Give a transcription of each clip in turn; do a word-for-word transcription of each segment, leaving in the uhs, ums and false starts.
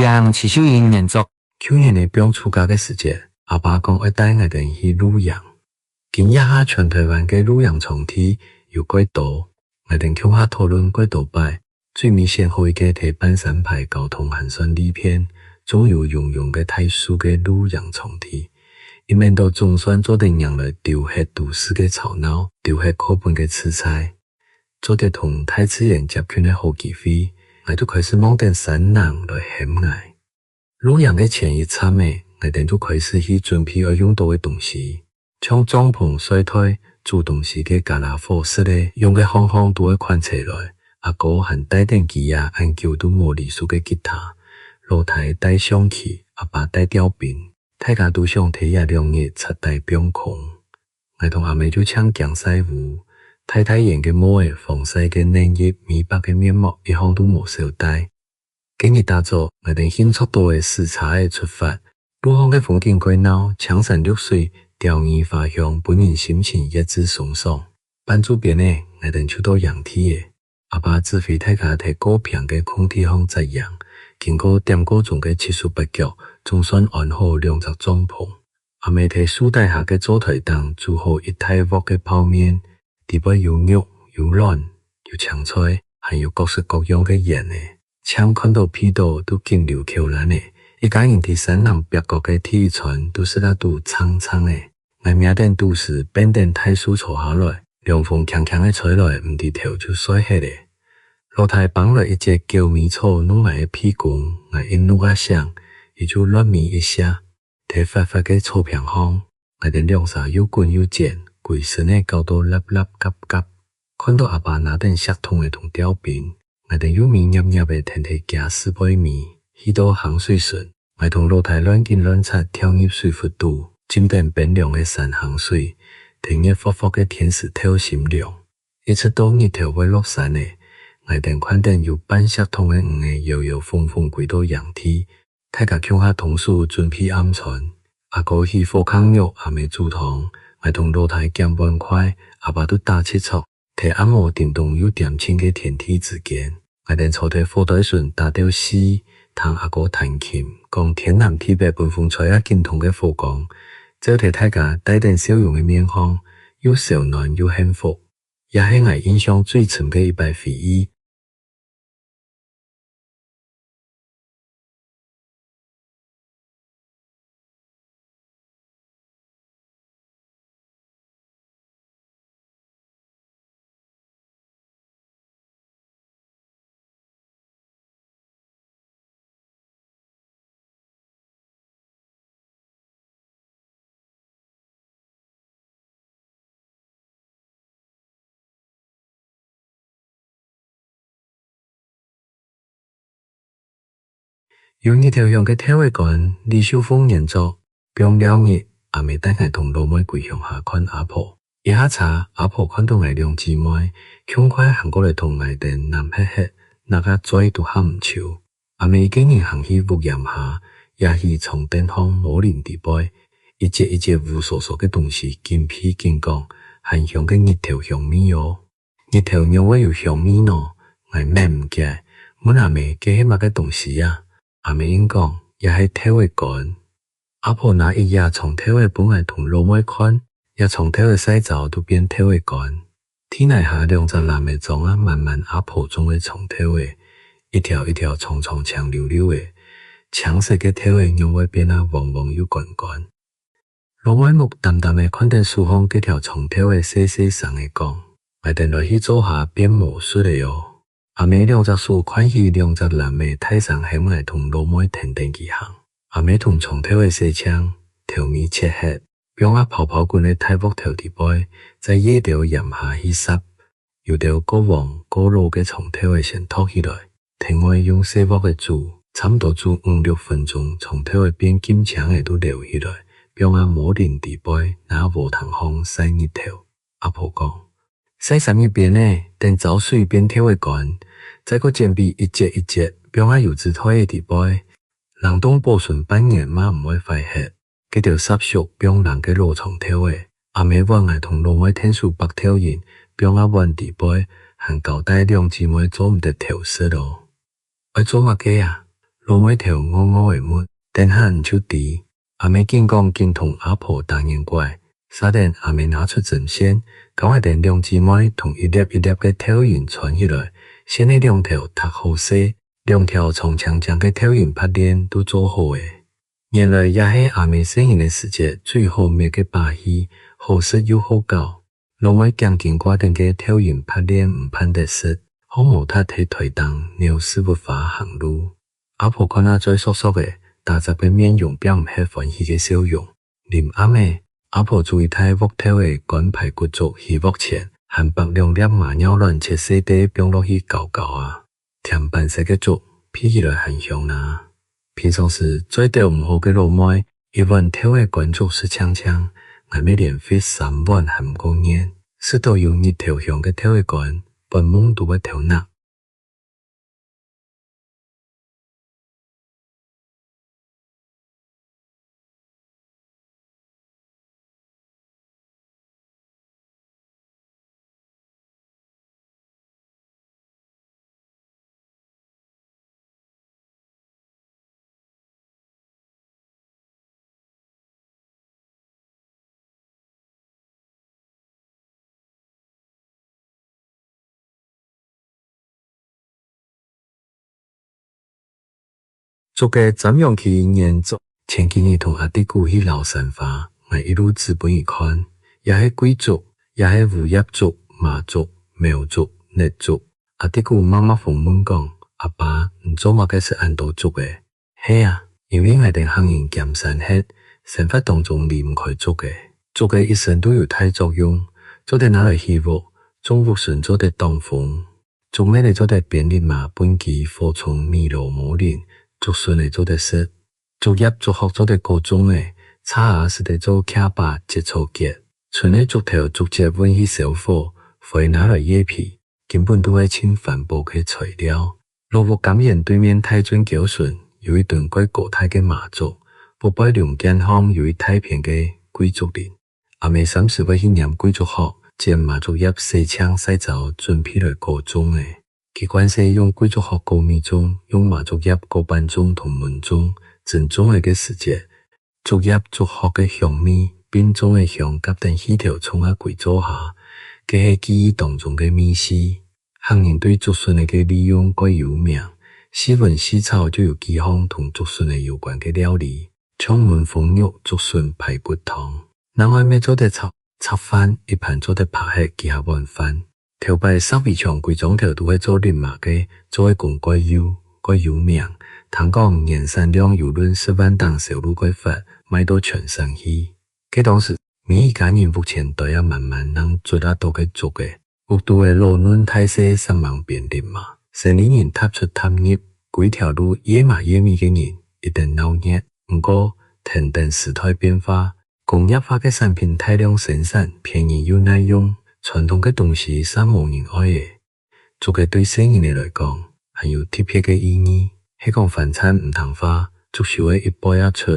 張徐秀英原作。舊年个放暑假个時節，阿爸講愛帶𠊎兜去露營。今這下全臺灣个露營場地有幾多，𠊎兜共下討論幾多擺，最尾選好一個在半山排，交通還算利便，種有慵慵个大樹个露營場地。一愐到總算做得䀴來丟忒都市个吵鬧，丟忒課本个自在，做得同大自然接近个好機會，𠊎就開始望等山林來喊𠊎。 露營个前一站仔，𠊎兜就開始去準備愛用到个東西，像帳篷、睡袋、煮東西个傢啦伙食仔，用个項項都愛款齊來。阿哥還帶等佢這恁久都無離手个吉他，老弟帶象棋，阿爸帶釣檳，大家都想在這兩日徹底放空。𠊎同阿姆就淨驚曬烏，大大圓个帽仔、防曬个乳液、美白个面膜，一項都無少帶。 該日打早，𠊎兜興著到仔駛車仔出發，路項个風景蓋鬧，青山綠水，鳥語花香，分人心情一直鬆爽。半晝邊仔，𠊎兜就到營地仔。阿爸指揮大家在較平个空地項紮營，經過點過鐘个七手八腳，總算安好兩隻帳篷。阿姆在樹底下个灶台頂煮好一大鑊个泡麵， 裡背有肉、有卵、有青菜，還有各式各樣个圓仔，淨看到鼻到都緊流口瀾仔。一家人在山林壁角个第一餐都食啊肚撐撐仔。𠊎摸等肚屎，跈等大樹坐下來，涼風輕輕仔吹來，毋知頭就睡忒咧。老弟挷來一節狗尾草弄𠊎个鼻公，𠊎一怒啊醒，佢就亂尾一瀉。 在闊闊个草坪項，𠊎兜兩儕又滾又撿，歸身仔搞到垃垃雜雜。看到阿爸拿等錫桶仔同釣檳，𠊎兜又尾薏薏仔跈在厥屎背尾，去到坑水脣，𠊎同老弟亂緊亂掣跳入水窟肚，浸等冰涼个山坑水，在熱霍霍个天時透心涼。一直到日頭會落山咧，𠊎兜擐等有半錫桶个魚仔搖搖晃晃歸到營地， 大家共下動手準備暗餐。阿哥起火炕肉，阿姆煮湯，𠊎同老弟撿碗筷，阿爸就打七撮。在暗摸叮咚又恬靜个天地之間，𠊎兜坐在火堆脣打鬥敘，聽阿哥彈琴，講天南地北分風吹啊緊動个火光，照在大家帶等笑容个面項，又燒暖又幸福。這係𠊎印象最深个一擺回憶。 有日頭香个豆仔乾，李秀鳳原作。放尞日，阿姆帶𠊎同老妹歸鄉下看阿婆。一下車，阿婆看到𠊎兩姊妹，輕快行過來同𠊎兜揇核核，哪啊嘴都喊毋泅。 阿姆一個人行去屋簷下，掖起長凳項毛簾底背，一節一節烏疏疏个東西緊鼻緊講，還香个日頭香味哦。日頭仰會有香味呢？𠊎愐毋解，問阿姆：「該係麼个東西啊？」阿姆應講：「這係豆仔乾。」 阿婆拿一掖長豆仔分𠊎同老妹看，這長豆仔曬燥都變豆仔乾。地泥下兩隻籃仔裝啊滿滿阿婆種个長豆仔，一條一條長長青溜溜仔，青色个豆仔仰會變啊黃黃又乾乾。老妹目澹澹仔看等手項該條長豆仔細細聲仔講：「𠊎兜來去灶下變魔術仔哦。」 阿姆兩隻手擐起兩隻籃仔，大聲喊𠊎同老妹跈等佢行。阿姆同長豆仔洗淨，頭尾切核，放啊泡泡滾个大鑊頭底背，再掖兜鹽下去煠。有兜過黃過老个長豆仔先擇起來，跈等用細鑊仔煮，差毋多煮五六分鐘，長豆仔變金青仔都撈起來，放啊毛簾底背，拿禾埕項曬日頭。阿婆講： 「曬三日邊仔，等燥水變豆仔乾，再過剪分一節一節，放啊油紙袋仔底背，冷凍保存半年嘛毋會壞核。」該兜煠熟放冷个老長豆仔，阿姆喚𠊎同老妹𢯭手剝豆仁，放啊碗底背，還交代兩姊妹做毋得偷食哦。 「愛做麼个啊？」老妹頭戇戇仔問：「等下你就知。」阿姆緊講緊同阿婆打眼拐，續等阿姆拿出針線，教𠊎等兩姊妹同一粒一粒个豆仁穿起來，線仔兩頭䌈好勢，兩條長青青个豆仁袚鍊就做好咧。原來這係阿姆細人个時節最好搣个把戲，好食又好搞。 老妹頸根掛等个豆仁袚鍊毋盼得食，學模特在臺頂扭屎朏花行路。阿婆看啊嘴縮縮仔，打摺个面容表毋核歡喜个笑容。臨暗仔，阿婆煮一大鑊豆仔乾排骨粥起鑊前，還剝兩粒麻尿卵切細垤放落去攪攪啊。 甜粄色个粥，鼻起來還香哪。平常時嘴斗毋好个老妹，一碗豆仔乾粥食淨淨，𠊎乜連拂三碗還毋過願。食著有日頭香个豆仔乾，發夢都會偷吶。 竹仔，詹揚基原作。前幾日同阿弟牯去遶山花，𠊎一路指分佢看，這係桂竹，這係烏葉竹、麻竹、貓竹、竻竹。阿弟牯擘擘紅問講：「阿爸，你做麼个識恁多竹仔？」 係啊，因為𠊎兜客人兼山核，生活當中離毋開竹仔。竹仔一身都有大作用，做得拿來起屋，種屋脣做得擋風。竹篾仔做得編笠嫲、畚箕、火囪、米籮、毛籃，竹筍仔做得食。竹葉、竹殼做得裹粽仔，杈仔使得做徛把、節草結。賰个竹頭、竹節搵去燒火，灰拿來掖肥， 根本都係盡環保个材料。老屋柑園對面大圳溝脣，有一墩蓋高大个麻竹，屋背龍肩項有一大片个桂竹林。阿姆三時會去拈桂竹殼，剪麻竹葉洗淨曬燥，準備來裹粽仔。佢慣勢用桂竹殼裹米粽，用麻竹葉裹粄粽同燜粽。蒸粽仔个時節， 竹葉、竹殼个香味，並粽仔香夾等氣頭衝啊歸灶下，該係記憶當中个味緒。客人對竹筍仔个利用蓋有名，四炆四炒就有幾項同竹筍仔有關个料理，像炆封肉、竹筍排骨湯。另外乜做得炒，炒飯，一盤做得扒核幾下碗飯。 頭擺石圍牆歸庄頭都係做笠嫲个，做个工蓋幼，蓋有名。聽講年產量有論十萬頂銷路蓋闊，賣到全省去。該當時，每一家人屋前堆啊滿滿正捽啊著个竹仔，屋肚个老嫩大細煞猛編笠嫲。生理人踏出踏入，歸條路掖麻掖米个人一等鬧熱。毋過，跈等時代變化， 工業化个產品大量生產，便宜又耐用，傳統个東西煞無人愛咧。竹仔對細人仔來講，還有特別个意義，係講番產毋聽話，竹修仔一背啊出，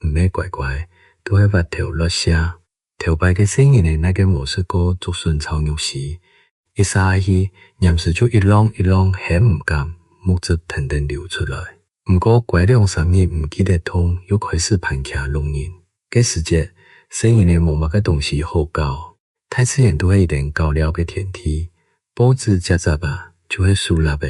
毋係乖乖，就係斡頭落瀉。頭擺个細人仔哪个無食過竹筍炒肉絲， 一瀉下去，黏時就一浪一浪喊毋甘，目汁跈等流出來。毋過，過兩三日毋記得痛，又開始攀徛弄人。該時節，細人仔無麼个東西好搞，大自然都係佢兜搞尞个天地。報紙摺摺啊，就係手搦仔；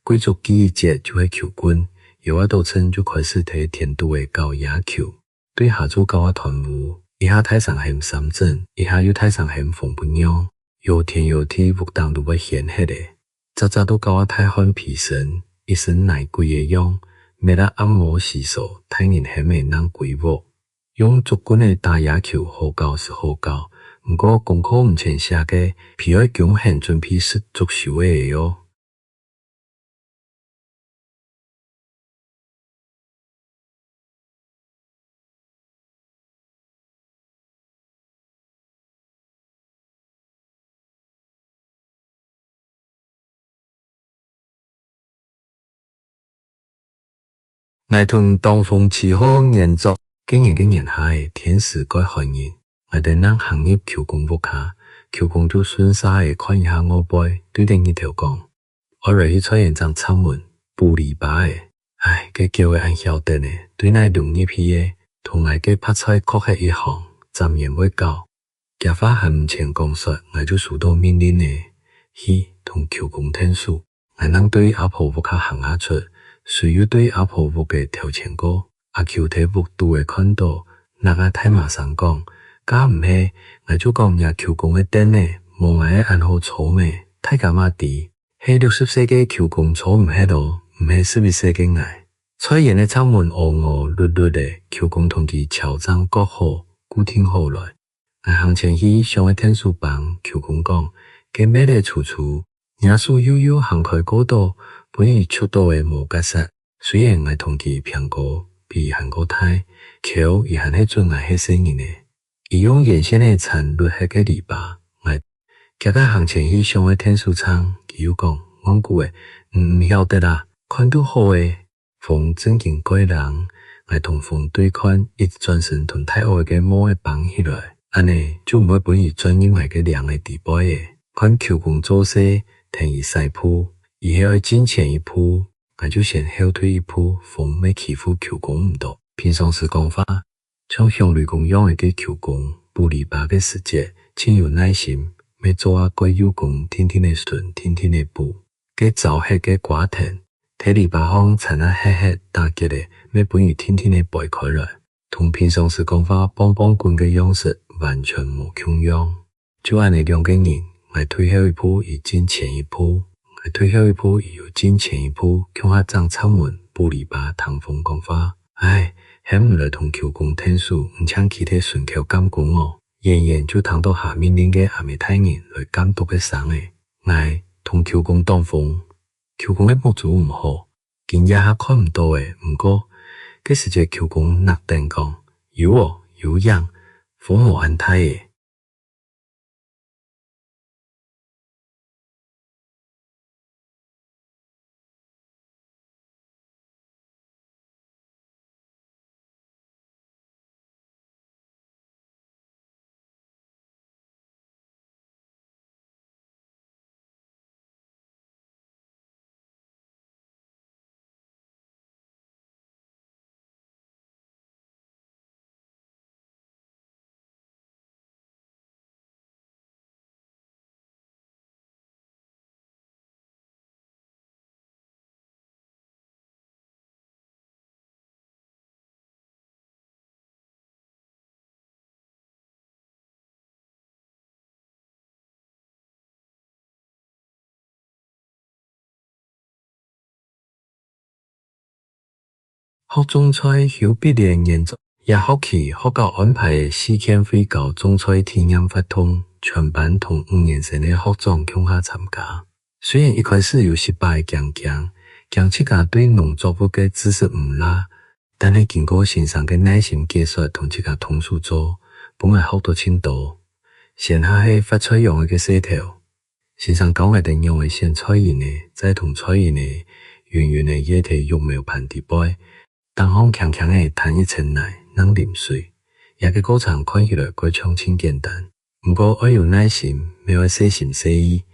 桂竹鋸一節，就係球棍；腰啊著秤，就開始在田肚仔搞野球。 對下晝搞啊斷烏，一下大聲喊三振，一下又大聲喊紅不讓，搖天搖地，屋頂都會掀核咧。隻隻都搞啊大汗披身，一身泥鬼个樣，搣啊暗摸胥疏，大人喊仔正歸屋。用竹棍仔打野球好搞是好搞，毋過功課毋曾寫个，皮愛弓絚準備食竹修仔咧喲。 𠊎同當風吹號原作。該年个年下仔，天時蓋寒人，𠊎兜正行入舅公屋下，舅公就順續仔看一下外背，對等日頭講：「愛來去菜園整柵門，補籬笆仔。」唉，該狗仔恁曉得呢，對哪挵入去个，同𠊎个白菜擱忒一項，暫然會搞。厥話還毋曾講煞，𠊎就收到命令了，去同舅公𢯭手。 𠊎正對阿婆屋下行啊出，隨又對阿婆屋个頭前過，阿舅在屋肚仔看到，拿啊大嫲聲講：「該毋係，𠊎就講若舅公个凳仔，無𠊎个恁好坐咩？」大家嘛知，係六十歲个舅公坐毋核哦，毋係十一歲个𠊎。菜園个柵門哦哦綠綠个，舅公同佢撨正擱好，固定好來。 𠊎行前去想愛𢯭手幫舅公講：「該篾仔粗粗，若手幼幼行開過到，分佢觸到仔無結煞。」雖然𠊎同佢平高，比佢還過大，箍佢還係準𠊎係細人仔。佢用鉛線仔纏㪐核个籬笆，𠊎遽遽行前去想愛𢯭手撐，佢又講：「戇牯仔，你毋曉得啊，看就好仔。」 風正經蓋冷，𠊎同風對看，一轉身同大襖仔个帽仔挷起來，恁仔就毋會分佢鑽入𠊎个領仔底背仔。看舅公做事，跈佢徙步，佢係愛進前一步，𠊎就先後退一步，風乜欺負舅公毋著。平常時講話， 像響雷公樣仔个舅公，補籬笆个時節，盡有耐心，乜做啊蓋幼工，定定仔巡，定定仔補。該燥核个瓜藤，在籬笆項纏啊核核打結仔，乜分佢定定仔掰開來，同平常時講話梆梆滾个樣式完全無共樣。 就恁仔兩個人，𠊎退後一步，佢進前一步；𠊎退後一步，佢又進前一步，共下整柵門、補籬笆、聽風講話。唉，喊毋來同舅公𢯭手，毋淨企在脣口監工哦，遠遠就聽到下命令个阿姆大人來監督个聲仔。𠊎同舅公擋風，舅公个目珠毋好，今這下看毋到仔，毋過該時節舅公搦等講：「有哦，有影，風無恁大仔。」 學種菜邱碧蓮原作。這學期學校安排个四健會教種菜體驗活動，全班同五年生个學長共下參加。雖然一開始有息把仔驚驚，驚自家對農作物个知識毋罅，但係經過先生个耐心解說同自家動手做，分𠊎學到盡多。先下係發菜秧仔个事頭， 先生教𠊎兜仰仔選菜仁仔，再同菜仁仔勻勻仔掖在育苗盤底背，頂項輕輕仔攤一層泥，正淋水。這個過程看起來蓋像盡簡單，毋過愛有耐心，乜愛細心細意。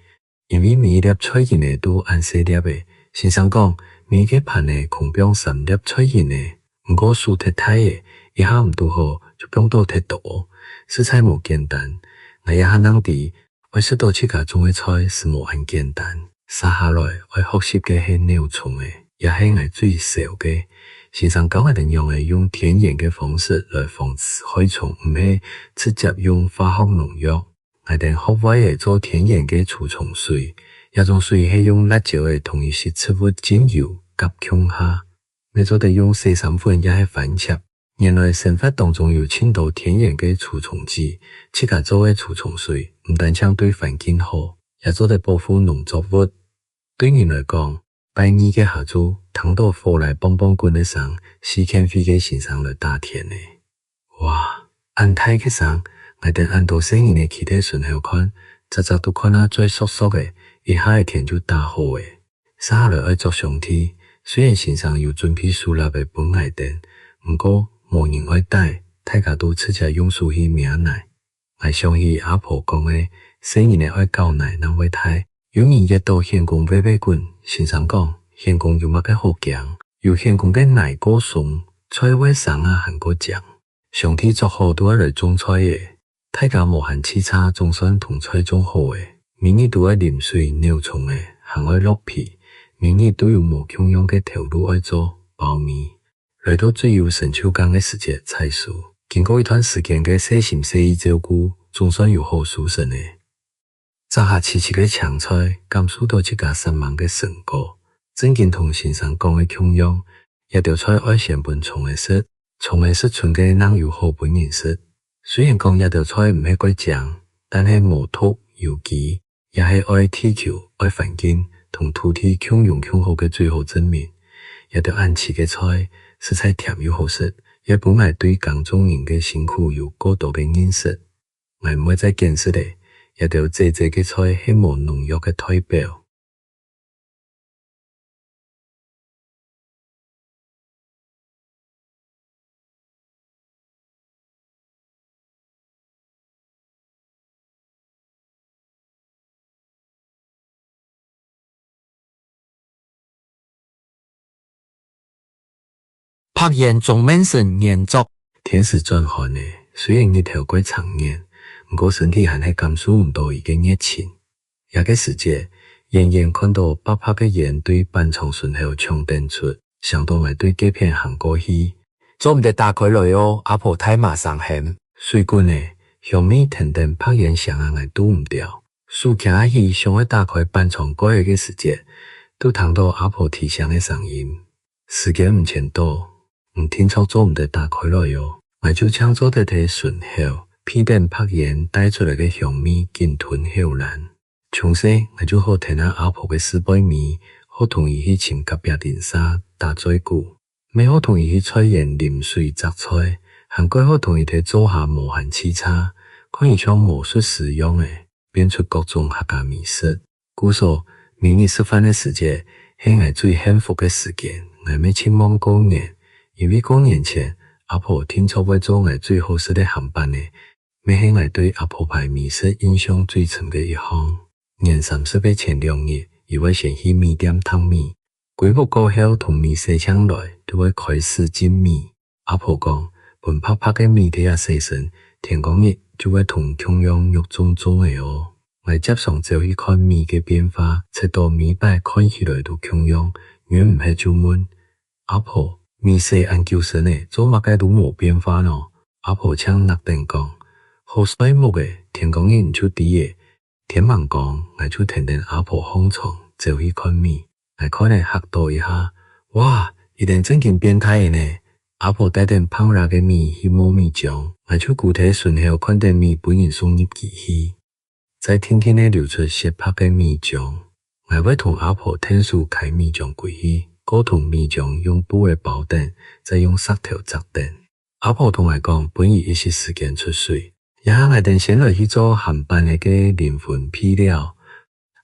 因為每一粒菜仁仔都恁細粒仔，先生講，每一個盤仔空放三粒菜仁仔，毋過手忒大仔，一下毋堵好，就放到忒多，實在無簡單。𠊎這下正知， 愛食著自家種个菜，實無恁簡單。續下來，愛學習个係扭蔥仔，也係𠊎最愁个。先生教𠊎兜仰仔用天然个方式來防治害蟲，毋係直接用化學農藥。𠊎兜學會仔做天然个除蟲水，這種水係用辣椒仔同一息植物精油合共下， 乜做得用洗衫粉也係番茄。原來生活當中有盡多天然个除蟲劑，自家做个除蟲水，毋單淨對環境好，也做得保護農作物。對人來講，拜二个下晝，聽著火來梆梆滾个聲，四健會个先生來打田了。哇，恁大个聲，𠊎兜恁多細人仔企在脣口看，隻隻都看啊嘴縮縮仔，一下仔田就打好了。 續下來愛著兄弟，雖然先生有準備手蠟仔分𠊎兜，毋過無人愛戴，大家都直接用手去摸泥。𠊎想起阿婆講个，細人仔愛搞泥正會大。有人挖著䘆公挖挖滾，先生講，䘆公有麼个好驚？有顯光个泥過鬆，菜會生啊還過靚。上帝做好都愛來種菜仔，大家無閒洎杈，總算同菜種好仔。每日都愛淋水、扭蟲仔，還愛落肥，每日都有無共樣个頭路愛做。包尾，來到最有成就感个時節，採收。經過一段時間个細心細意照顧，總算有好收成仔。 摘下萋萋个青菜，感受到自家煞猛个成果，正經同先生講个共樣，這兜菜愛先分蟲仔食，蟲仔食賰个正有好分人食。雖然講這兜菜毋係蓋靚，但係無毒、有機，也係愛地球、愛環境，同土地共榮共好个最好證明。這兜恁萋个菜，實在甜又好食，也分𠊎對耕種人个辛苦有過多个認識。 𠊎毋會再揀食咧，這兜䆀䆀个菜係無農藥个代表。 白煙鍾孟生原作。天時轉寒咧，雖然日頭蓋晟眼，毋過身體還係感受毋到佢个熱情。這個時節，遠遠看到白白个煙對粄床脣口衝等出，想到𠊎對該片行過去。「做毋得打開來哦！」阿婆大嫲聲喊。水滾咧，香味跈等白煙升啊𠊎堵毋牢，手擎下去想愛打開粄床蓋仔个時節，就聽到阿婆提醒个聲音：「時間毋曾到， 你定著做毋得打開來哦！」𠊎就淨做得在脣口鼻等白煙帶出來个香味緊吞口涎。從細，𠊎就好跈啊阿婆个屎背尾，好同佢去尋隔壁鄰舍打嘴鼓，乜好同佢去菜園淋水摘菜，還蓋好同佢在灶下無閒洎杈，看佢像魔術師樣仔， 變出各種客家美食。故所，每日食飯个時節，係𠊎最幸福个時間。𠊎乜盡望過年，因為過年前，阿婆定著會做𠊎最好食个鹹粄仔，乜係𠊎對阿婆牌美食印象最深个一項。年三十个前兩日，佢會先去米店糴米，歸屋過後同米洗淨來，就會開始浸米。 阿婆講：「分白白个米在這洗身，天光日就會同共樣育種種仔哦。」𠊎輒常走去看米个變化，直到每擺看起來都共樣，忍毋核就問：「阿婆，米洗恁久身咧，做麼个都無變化呢？」阿婆淨搦等講：「好睡目仔，天光日你就知咧。」 天吂光，𠊎就跈等阿婆䟘床，走去看米。𠊎看咧嚇到一下：「哇，佢等正經變大咧呢！」阿婆帶等嗙罅个米去磨米漿，𠊎就跍在脣口看等米分人送入機器，再定定仔流出雪白个米漿。𠊎會同阿婆𢯭手㧡米漿歸去，過同米漿用布仔包等，再用石頭矺等。 阿婆同𠊎講，分佢一息時間出水。這下𠊎等先來去做鹹粄仔个靈魂配料。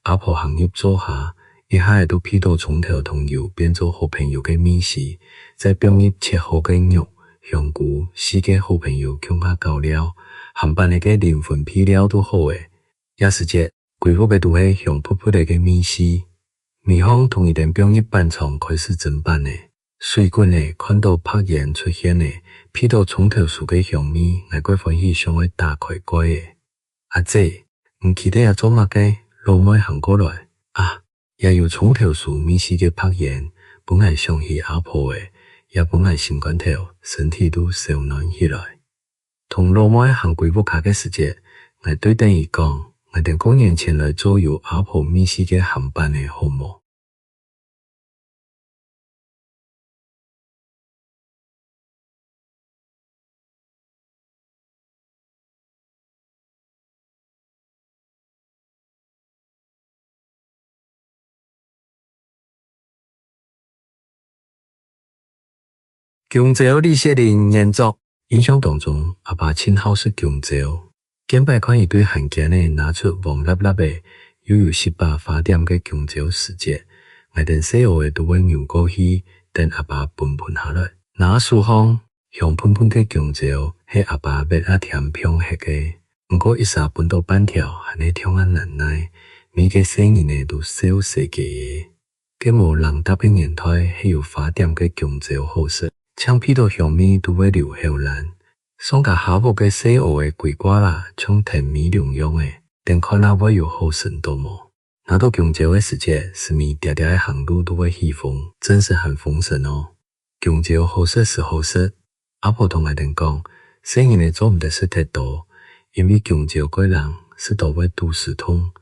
阿婆行入灶下，一下仔就鼻到蔥頭同油變做好朋友个味緒，再放入切好个肉、香菇，四個好朋友共下搞尞，鹹粄仔个靈魂配料就好咧。這時節，歸屋仔都係香噴噴仔个味緒。 米糠同佢等放入粄床開始蒸粄咧。水滾咧，看到白煙出現咧，鼻到蔥頭酥个香味，𠊎蓋歡喜想愛打開蓋仔。「阿姊，你企在這做麼个？」老妹行過來。「啊，這有蔥頭酥味緒个白煙，分𠊎想起阿婆咧，也分𠊎心肝頭、身體都燒暖起來。」 同老妹行歸屋下个時節，𠊎對等佢講：「𠊎等過年前來做有阿婆味緒个鹹粄仔好無？」 弓蕉，李雪玲原作。印象當中，阿爸盡好食弓蕉。見擺看佢對閒間仔拿出黃蠟蠟仔，又有息把花點个弓蕉時節，𠊎等細孲仔都會扭過去，等阿爸分分下來。拿手項，香噴噴个弓蕉，係阿爸搣啊甜放核个。毋過一儕分到半條，還係暢啊難耐，每個細人仔都笑煞个。該無零嗒个年代係有花點个弓蕉好食，淨鼻著香味都會流口瀾。上家下屋个細孲仔鬼瓜啦，像甜米龍樣仔，等看啊會有好食到無？拿著弓蕉个時節，斯密嗲嗲仔行路都會起風，真實還豐盛哦。弓蕉好食斯好食，阿婆同𠊎兜講，細人仔做毋得食忒多，因為弓蕉過零，食多會肚屎痛。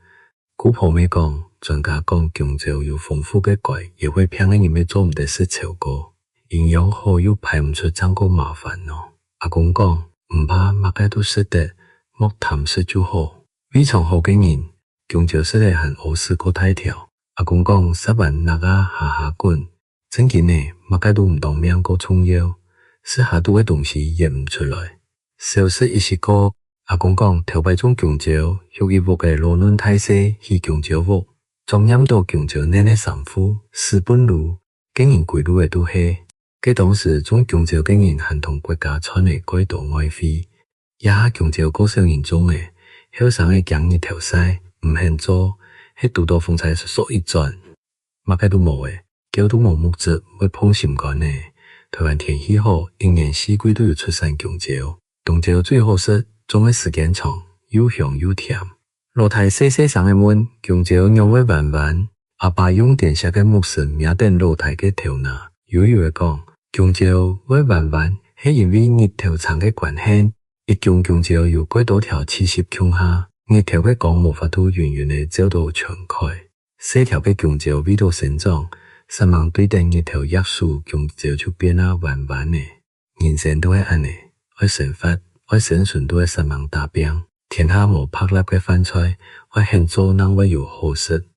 姑婆乜講，專家講弓蕉有豐富个鈣，也會病个人乜做毋得食超過，營養好又排毋出正過麻煩哦。阿公講，毋怕，麼个都食得，莫貪食就好。胃腸好个人，弓蕉食了還屙屎過大條。阿公講，煞彎搦啊下下滾， 正經呢，麼个都毋當命過重要，食下肚个東西挖毋出來。少食一息過，阿公講，頭擺種弓蕉，畜一屋个老嫩大細起弓蕉屋，著黏著弓蕉乳个衫褲，屎朆摟，該人歸路仔都係。該當時種弓蕉个人還同國家賺了蓋多外匯。 這下弓蕉過少人種了，後生仔驚日頭曬，毋肯做，係堵著風搓索索一轉，麼个都無了，噭都無目汁，會膨心肝呢。臺灣天氣好，一年四季都有出產弓蕉，冬蕉最好食，種个時間長，又香又甜。 老弟細細聲仔問：「弓蕉仰會彎彎？」阿爸用癲癟个目神摸等老弟个頭那，悠悠仔講：「弓蕉會彎彎，係因為日頭長个關係。一弓弓蕉有蓋多條聚集共下，日頭个光無法度勻勻仔照到全開。細條个弓蕉為著生長，煞猛對等日頭擛手，弓蕉就變啊彎彎仔。」 人生都係恁仔，愛生活，愛生存都係煞猛打拚。天下無白擸个飯菜，愛肯做正會有好食。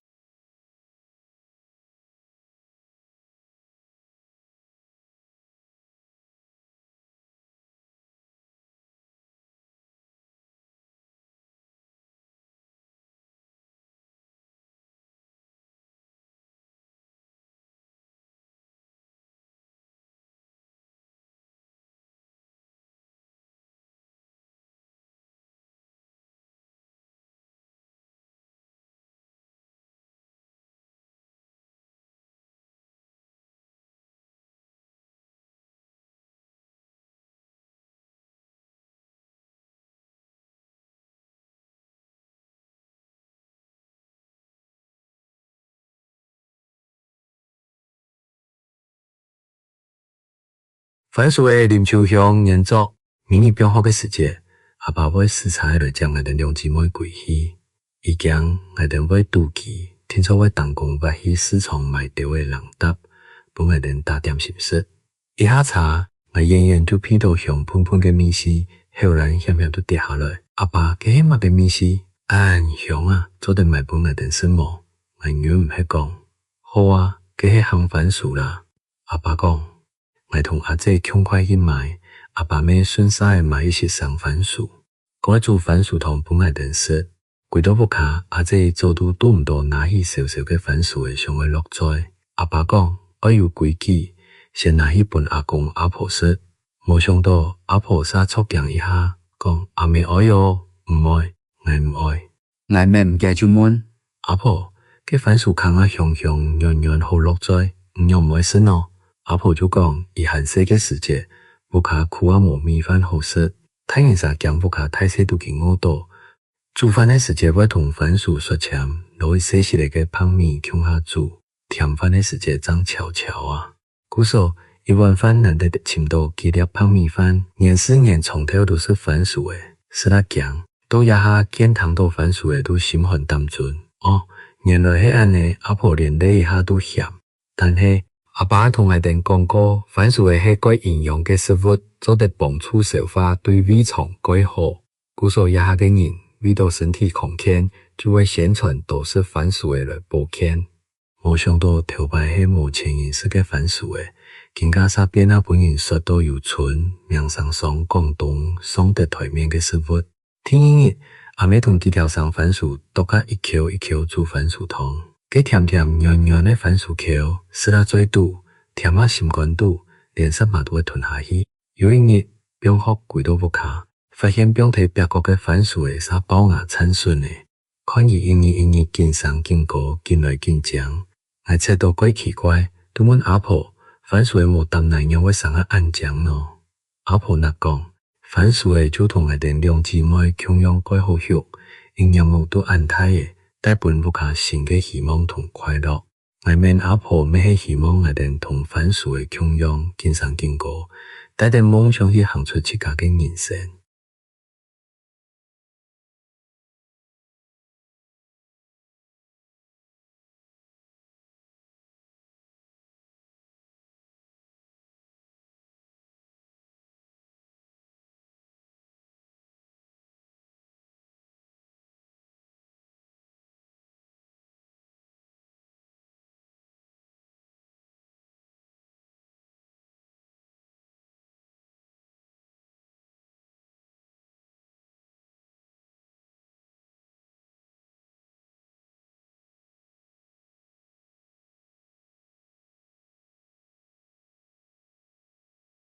番薯仔林秋香原作。每日放學个時節，阿爸會駛車來接𠊎兜兩姊妹歸去。佢驚𠊎兜會肚飢，定著會當工斡去市場買兜仔零嗒，分𠊎兜打點心食。 一下車，𠊎遠遠就鼻著香噴噴个味緒，口瀾險險就跌下來。「阿爸，該係麼个味緒？恁香啊，做得買分𠊎兜食無？」𠊎忍毋核講。「好啊，該係烘番薯啦。」阿爸講。𠊎同阿姊共快去買，阿爸乜順續仔買一息生番薯。 講愛煮番薯湯分𠊎兜食。歸到屋下，阿姊早都堵毋著，拿起燒燒个番薯仔想愛落嘴。阿爸講：「愛有規矩，先拿去分阿公阿婆食。」無想著，阿婆煞著驚一下，講：「阿姆哀哦，毋愛，𠊎毋愛。」𠊎愐毋解就問：「阿婆，該番薯糠啊香香軟軟好落嘴，你仰毋愛食呢？」阿婆就講：「佢還細个時節，屋下苦啊無米飯好食， 大人儕驚屋下大細肚飢餓著，煮飯个時節會同番薯捽籤，摎一息息仔个白米共下煮，添飯个時節正撨撨啊。」故所，一碗飯難得尋著幾粒白米飯，年時年長透都食番薯仔，食啊驚。到這下見聽著番薯仔都心寒膽顫。哦，原來係恁仔，阿婆連這一下都嫌。 但係，阿爸同𠊎兜講過，番薯仔係蓋營養个食物，做得幫助消化，對胃腸蓋好。故所這下个人為著身體康健，就會宣傳多食番薯仔來保健。無想著頭擺係無錢人食个番薯仔，今下煞變啊分人說到有賰，名聲上廣東，上得檯面个食物。 第二日，阿姆同幾條生番薯剁啊一箍一箍煮番薯湯。該甜甜軟軟个番薯箍，食啊嘴肚，甜啊心肝肚，連舌嫲都會吞下去。有一日，放學歸到屋下，發現放在壁角个番薯仔嗄暴芽綻筍仔，看佢一日一日緊生緊高，緊來緊靚， 𠊎實在蓋奇怪，就問阿婆：「番薯仔無搭泥，仰會生啊恁靚呢？」阿婆那講：「番薯仔就同𠊎兜兩姊妹共樣蓋好畜，一𥍉目就恁大了，帶分屋下新个希望同快樂。」𠊎愐阿婆乜係希望𠊎兜同番薯仔共樣緊生緊高，帶等夢想去行出自家个人生。